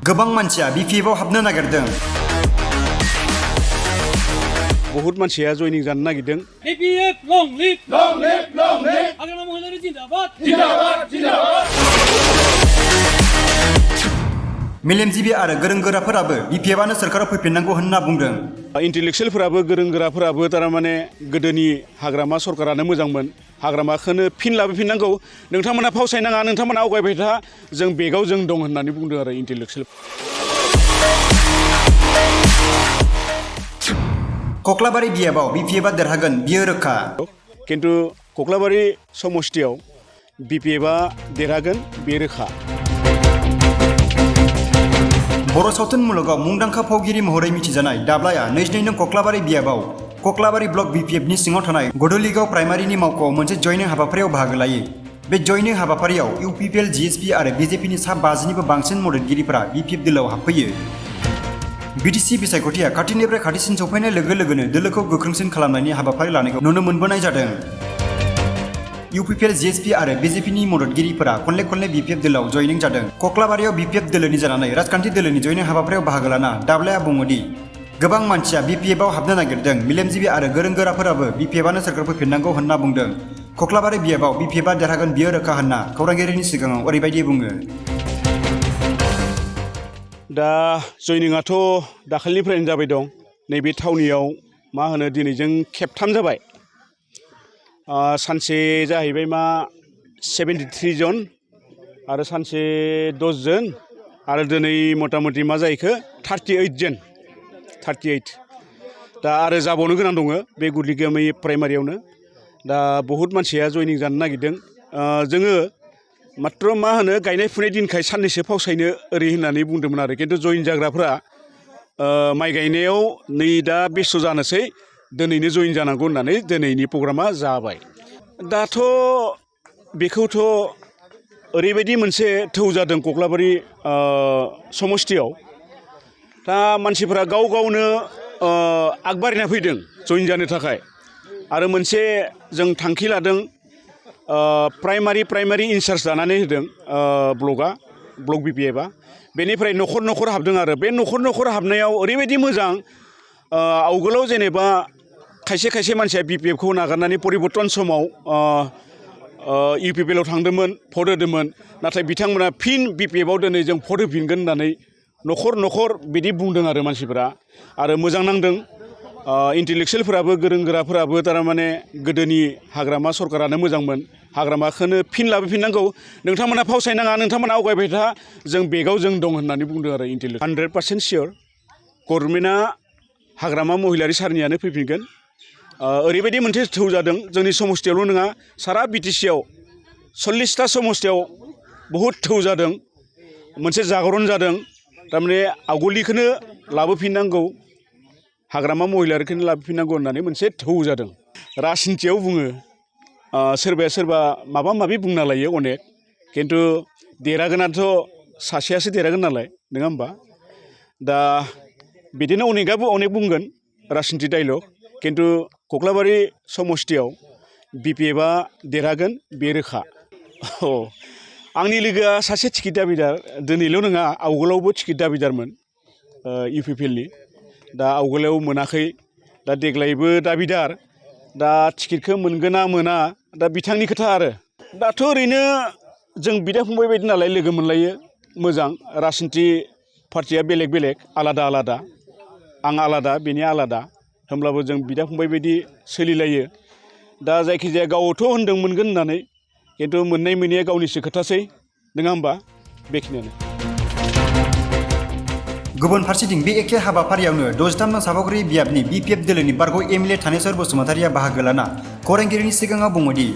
गोबां मानसिया बीपीएफआव हाबनो नागिरदों। बहुत मानसिया जयनिं जानो नागिरदों। BPF long live long live long live हाग्रामा महिलारि जिंदाबाद जिंदाबाद जिंदाबाद। मेलेमजिबि आरो गोरों गोराफोराबो बीपीएफआनो सोरखाराव फैफिननांगौ होनना बुंदों। इन्टेलेक्सुयेलफोराबो गोरों गोराफोराबो तारमाने गोदोनि हाग्रामा सरकारानो मोजांमोन, हाग्रामाखौनो फिन लाबोफिननांगौ, नोंथांमोना फावसायनाङा, नोंथांमोना आवगायबाय था, जों बेगाव जों दं होननानै बुंदों आरो इन्टेलेक्सुयेल। कक्लाबारि बियाबाव बीपीएफआ देरहागोन बियो रोखा। किन्तु कक्लाबारि समष्टियाव बीपीएफआ देरहागोन बे रोखा। बर' सावथुन मुलुगाव मुंदांखा फावगिरि महरै मिथिजानाय दाब्लाया 22 नं कक्लाबारि बियाबाव कक्लाबारि ब्लक बीपीएफनि सिङाव थानाय बड'लिगाव प्राइमारिनि मावख'आव मोनसे जयनिं हाबाफारियाव बाहागो लायो। बे जयनिं हाबाफारियाव इउपिपिएल, जिएसपि आरो बिजेपिनि सा 50निबो बांसिन मददगिरिफोरा बीपीएफ दोलोआव हाबफैयो। बिटिसि बिसायख'थिया खाथिनिफ्राय खाथिसिन सौफैनाय लोगो लोगोनो दोलोखौ गोख्रोंसिन खालामनायनि हाबाफारि लानायखौ नुनो मोनबोनाय जादों। इउपिपिएल, जिएसपि आरो बिजेपिनि मददगिरिफोरा खनले खनले बीपीएफ दोलोआव जयनिं जादों। कक्लाबारियाव बीपीएफ दोलोनि जानानै राजखान्थि दोलोनि जयनिं हाबाफारियाव बाहागो लाना दाब्लाया बुङोदि गोबां मानसिया बीपीएफआव हाबनो नागिरदों। मेलेमजिबि आरो गोरों गोराफोराबो बीपीएफआनो सोरखार फैफिननांगौ होनना बुंदों। कक्लाबारि बियाबाव बीपीएफआ देरहागोन बियो रोखा होनना खौरांगिरिनि सिगाङाव ओरैबायदि बुङो। दा जयनिंआथ' दाखालिनिफ्रायनो जाबाय दं। नैबे थावनियाव मा होनो दिनैजों खेबथाम जाबाय। सानसे जाहैबाय मा 73 जन आरो सानसे 10 जन आरो दिनै मथा मथि मा जाहैखो 38 जन। 38 दा आरो जाबावनो गोनां दङ बे गुदलिगामि प्राइमारियावनो। दा बहुत मानसिया जयनिं जानो नागिरदों। जोङो मात्र मा होनो गायनाय फुनाय दिनखाय साननैसो फावसायनो ओरै होननानै बुंदोंमोन आरो, खिन्थु जयन जाग्राफ्रा माइ गायनायाव नै दा बेस्थ' जानोसै, दिनैनो जयन जानांगौ होननानै दिनैनि प्रग्रामा जाबाय। दाथ' बेखौथ' ओरैबायदि मोनसे थौ जादों कक्लाबारि समष्टियाव। दा मानसिफोरा गाव गावनो आगबारिना फैदों जयन जानो थाखाय। आरो मोनसे जों थांखि लादों, प्राइमारि इनचार्ज लानानै होदों ब्लक बीपीएफआ। बेनिफ्राय न'खर न'खर हाबदों आरो बे न'खर न'खर हाबनायाव ओरैबायदि मोजां। आवगोलाव जेनेबा खायसे खायसे मानसिया बीपीएफखौ नागारनानै परिबर्तन समाव इउपिपिएलआव थांदोंमोन, भट होदोंमोन, नाथाय बिथांमोना फिन बीपीएफआव दिनै जों भट होफिनगोन होननानै न'खर न'खर बिदि बुंदों आरो मानसिफोरा। आरो मोजां नांदों। इन्टेलेक्सुयेलफोराबो गोरों गोराफोराबो तारमाने गोदोनि हाग्रामा सरकारानो मोजांमोन, हाग्रामाखौनो फिन लाबोफिननांगौ, नोंथांमोना फावसायनाङा, नोंथांमोना आवगायबाय था, जों बेगाव जों दं होननानै बुंदों आरो इन्टेलेक्सुयेल। 100% सियर गभर्नमेन्टआ हाग्रामा महिलारि सारनियानो फैफिनगोन। ओरैबायदि मोनसे थौ जादों जोंनि समष्टियावल' नङा, सारा बिटिसिआव 40टा समष्टियाव बहुद थौ जादों, मोनसे जागरन जादों। थारमाने आवगोलनिखौनो लाबोफिननांगौ, हाग्रामा महिलारिखौनो लाबोफिननांगौ होननानै मोनसे थौ जादों। राजनितियाव बुङो, सोरबाया सोरबा माबा माबि बुंना लायो अनेक, खिन्थु देरहागोनाथ' सासेयासो देरहागोन नालाय, नङा होमबा? दा बिदिनो अनेकआबो अनेक बुंगोन राजनिति डाइलग, खिन्थु कक्लाबारि समष्टियाव बीपीएफआ देरहागोन बे रोखा। आंनि लोगोआ सासे टिकेट दाबिदार, दिनैल' नङा आवगोलावबो टिकेट दाबिदारमोन इउपिपिएलनि। दा आवगोलाव मोनाखै, दा देग्लायबो दाबिदार। दा टिकेटखौ मोनगोन ना मोना दा बिथांनि खोथा आरो। दाथ' ओरैनो जों बिदा फंबाय बायदि नालाय लोगो मोनलायो, मोजां। राजनिति पार्टिया बेलेग बेलेग, आलादा आलादा, आं आलादा बेनि आलादा, होमब्लाबो जों बिदा फंबाय बायदि सोलिलायो। दा जायखिजाया गावथ' होनदों मोनगोन होननानै, खिन्थु मोननाय मोनैया गावनिसो खोथासै, नङा होमबा? बेखिनियानो। गुबुन फारसेथिं बे एखे हाबाफारियावनो 63 नं सापागुरि बियाबनि बीपीएफ दोलोनि बारग' एमएलए थानेश्वर बसुमतारिया बाहागो लाना खौरांगिरिनि सिगाङाव बुङोदि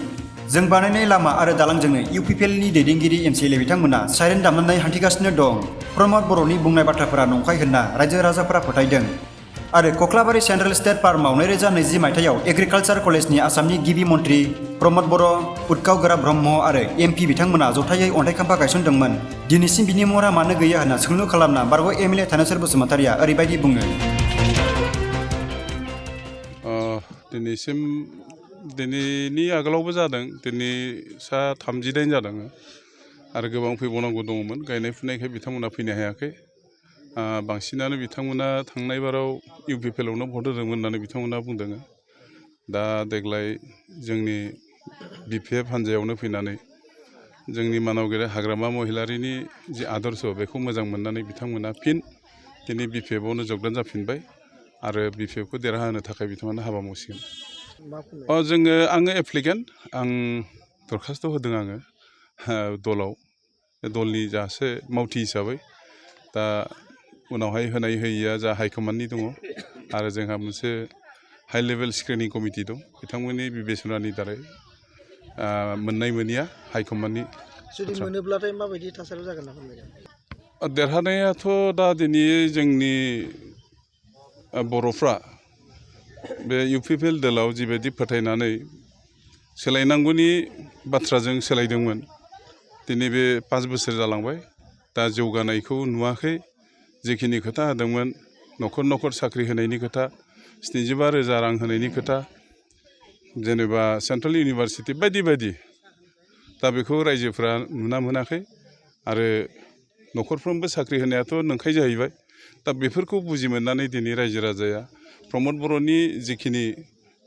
जों बानायनाय लामा आरो दालांजोंनो इउपिपिएलनि दैदेनगिरि एमसिएलए बिथांमोना साइरेन दामनानै हान्थिगासिनो दं। प्रमद बर'नि बुंनाय बाथ्राफोरा नंखाय होनना रायजो राजाफोरा फोथायदों। आरो कक्लाबारि सेन्ट्रेल स्टेट फार्माव 2020 मायथाइयाव एग्रिकालचार कलेजनि आसामनि गिबि मन्थ्रि प्रमद बर', उतकाव गोरा ब्रह्म आरो एमपि बिथांमोना जथायै अन्थाइ खाम्फा गायसनदोंमोन। दिनैसिम बिनि महरा मानो गैया होनना सोंलु खालामना बारग' एमएलए थानेश्वर बसुमतारिया ओरैबायदि बुङो। दिनैसिम दिनैनि आगोलावबो जादों, दिनै सा 39 जादों आरो गोबां फैबावनांगौ दङमोन। गायनाय फुनायखाय बिथांमोना फैनो हायाखै। बांसिनानो बिथांमोना थांनाय बाराव इउपिपिएलआवनो भट होदोंमोन होननानै बिथांमोना बुंदों। दा देग्लाय जोंनि बिपिएफ हान्जायावनो फैनानै जोंनि मानावगिरि हाग्रामा महिलारिनि जि आदर्श बेखौ मोजां मोननानै बिथांमोना फिन दिनै बिपिएफआवनो जगदान जाफिनबाय आरो बिपिएफखौ देरहाहोनो थाखाय बिथांमोना हाबा मावसिगोन। आङो एप्लिकेन्ट आं दरखास्त' होदों आङो दलाव दलनि जासे मावथि हिसाबै। दा उनावहाय होनाय होयिया जा हाइकमान्डनि दङ आरो जोंहा मोनसे हाइ लेभेल स्क्रिनिं कमिटि दं बिथांमोननि बिबेचनानि दारै मोननाय मोनिया हाइकमान्डनि। जुदि मोनोब्लाथाय माबायदि थासारियाव जागोन ना फोरमायगोन? देरहानायाथ' दा दिनै जोंनि बर'फ्रा बे इउपिपिएल दलाव जिबायदि फोथायनानै सोलायनांगौनि बाथ्राजों सोलायदोंमोन दिनै बे 5 बोसोर जालांबाय। दा जौगानायखौ नुवाखै। जिखिनि खोथा होदोंमोन न'खर न'खर साख्रि होनायनि खोथा, 75,000 रां होनायनि खोथा, जेनेबा सेन्ट्रेल इउनिभारसिटि बायदि बायदि, दा बेखौ रायजोफ्रा नुना मोनाखै आरो न'खरफ्रोमबो साख्रि होनायाथ' नंखाय जाहैबाय। दा बेफोरखौ बुजि मोननानै दिनै रायजो राजाया प्रमद बर'नि जिखिनि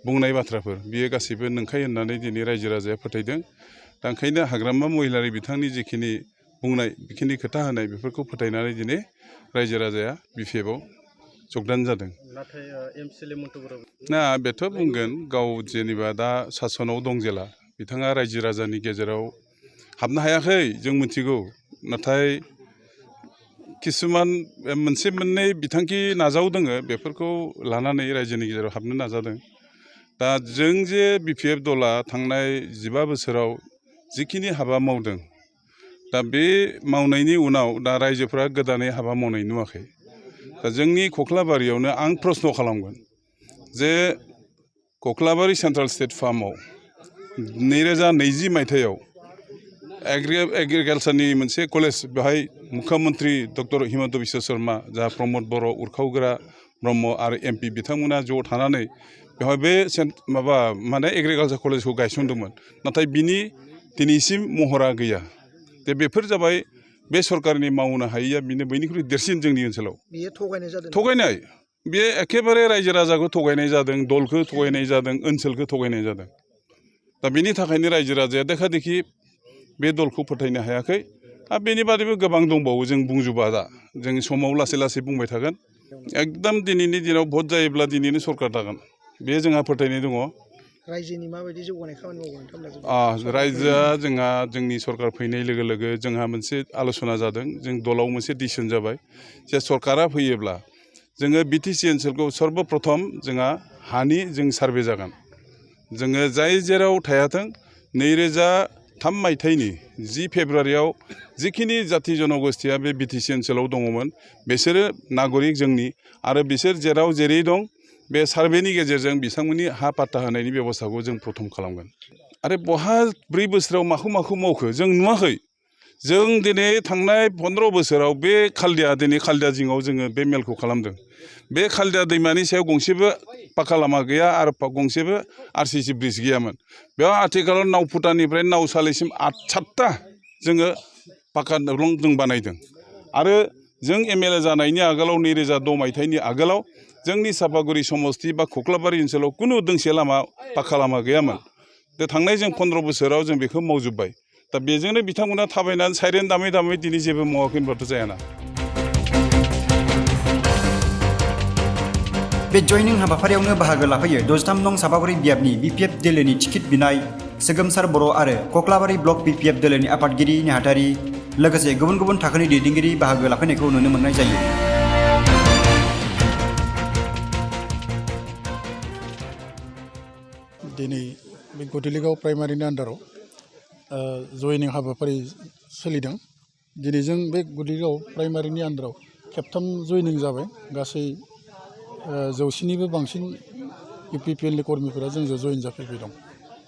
बुंनाय बाथ्राफोर बियो गासैबो नंखाय होननानै दिनै रायजो राजाया फोथायदों। दा ओंखायनो हाग्रामा महिलारि बिथांनि जिखिनि बुंनाय बेखिनि खोथा होनाय बेफोरखौ फोथायनानै दिनै रायजो राजाया बिपिएफआव जगदान जादों। ना बेथ' बुंगोन गाव जेनेबा दा सासनाव दं जेला बिथाङा रायजो राजानि गेजेराव हाबनो हायाखै जों मिथिगौ। नाथाय किसुमान मोनसे मोननै बिथांखि नाजावदों बेफोरखौ लानानै रायजोनि गेजेराव हाबनो नाजादों। दा जों जे बिपिएफ दला थांनाय 15 बोसोराव जिखिनि हाबा मावदों दा बे मावनायनि उनाव दा रायजोफ्रा गोदानै हाबा मावनाय नुवाखै। दा जोंनि कख्लाबारियावनो आं प्रश्न खालामगोन जे कख्लाबारि सेन्ट्रेल स्टेट फार्माव 2020 मायथाइयाव एग्रिकालसारनि मोनसे कलेज बेवहाय मुख्यमन्त्रि डक्टर हिमन्त बिश्व शर्मा जा प्रमद बर' उरखावग्रा ब्रह्म आरो एमपि बिथांमोना ज' थानानै बेवहाय बे एग्रिकालसार कलेजखौ गायसनदोंमोन। नाथाय बिनि दिनैसिम महरा गैया। दा बेफोर जाबाय बे सरकारनि मावनो हायैया बेनो बयनिख्रुइ देरसिन जोंनि ओनसोलाव। बेयो थगायनाय जादों। थगायनाय बे एखेबारे रायजो राजाखौ थगायनाय जादों, दलखौ थगायनाय जादों, ओनसोलखौ थगायनाय जादों। दा बेनि थाखायनो रायजो राजाया देखा देखि बे दलखौ फोथायनो हायाखै। आरो बेनि बादैबो गोबां दंबावो जों बुंजोबा दा जों समाव लासै लासै बुंबाय थागोन। एकदम दिनैनि दिनाव भट जायोब्ला दिनैनो सरकार जागोन बे जोंहा फोथायनाय दङ। रायजोनि माबायदि जौगानाय खामानि मावगोन? रायजोआ जोंहा जोंनि सरकार फैनाय लोगो लोगो जोंहा मोनसे आलोचना जादों। जों दलाव मोनसे डिसिसन जाबाय जे सरकारा फैयोब्ला जोङो बिटिसि ओनसोलखौ सर्बप्रथम जोंहा हानि जों सार्भे जागोन। जोङो जाय जेराव थायाथों 2003 मायथाइनि 10 फेब्रुवारियाव जिखिनि जाथि जनगोष्ठिया बे बिटिसि ओनसोलाव दङमोन बिसोरो नागरिक जोंनि आरो बिसोर जेराव जेरै दं बे सार्भेनि गेजेरजों बिथांमोननि हा पाट्टा होनायनि बेबस्थाखौ जों प्रथम खालामगोन। आरो बहा 4 बोसोराव माखौ मावखो जों नुवाखै। जों दिनै थांनाय 15 बोसोराव बे खालदिया जिङाव जोङो बे मेलखौ खालामदों। बे खालदिया दैमानि सायाव गंसेबो पाक्का लामा गैया आरो गंसेबो आरसिसि ब्रिज गैयामोन। बेयाव आथिखालाव नावफुटानिफ्राय नावसालिसिम 7टा जोङो पाक्का दलं जों बानायदों। आरो जों एमएलए जानायनि आगोलाव 2006 मायथाइनि आगोलाव जोंनि सापागुरि समस्ति बा कख्लाबारि ओनसोलाव कुनु दोंसे लामा पाक्का लामा गैयामोन। दा थांनाय जों 15 बोसोराव जों बेखौ मावजोब्बाय। दा बेजोंनो बिथांमोना थाबायनानै साइरेन दामै दामै दिनै जेबो मावाखै होनबाथ' जायाना। बे जयनिं हाबाफारियावनो बाहागो लाफैयो 63 नं सापागुरि बियाबनि बिपिएफ दोलोनि टिकेट बिनाय सोगोमसार बर' आरो कख्लाबारि ब्लक बिपिएफ दोलोनि आफादगिरि नेहाथारि लोगोसे गुबुन गुबुन थाखोनि दैदेनगिरि बाहागो लाफैनायखौ नुनो मोननाय जायो। दिनै बे गधुलिगाव प्राइमारिनि आन्दाराव जयनिं हाबाफारि सोलिदों। दिनै जों बे गधुलिगाव प्राइमारिनि आन्दाराव खेबथाम जयनिं जाबाय। गासै 100निबो बांसिन इउपिपिएलनि कर्मिफोरा जोंजों जयेन जाफैबाय दं।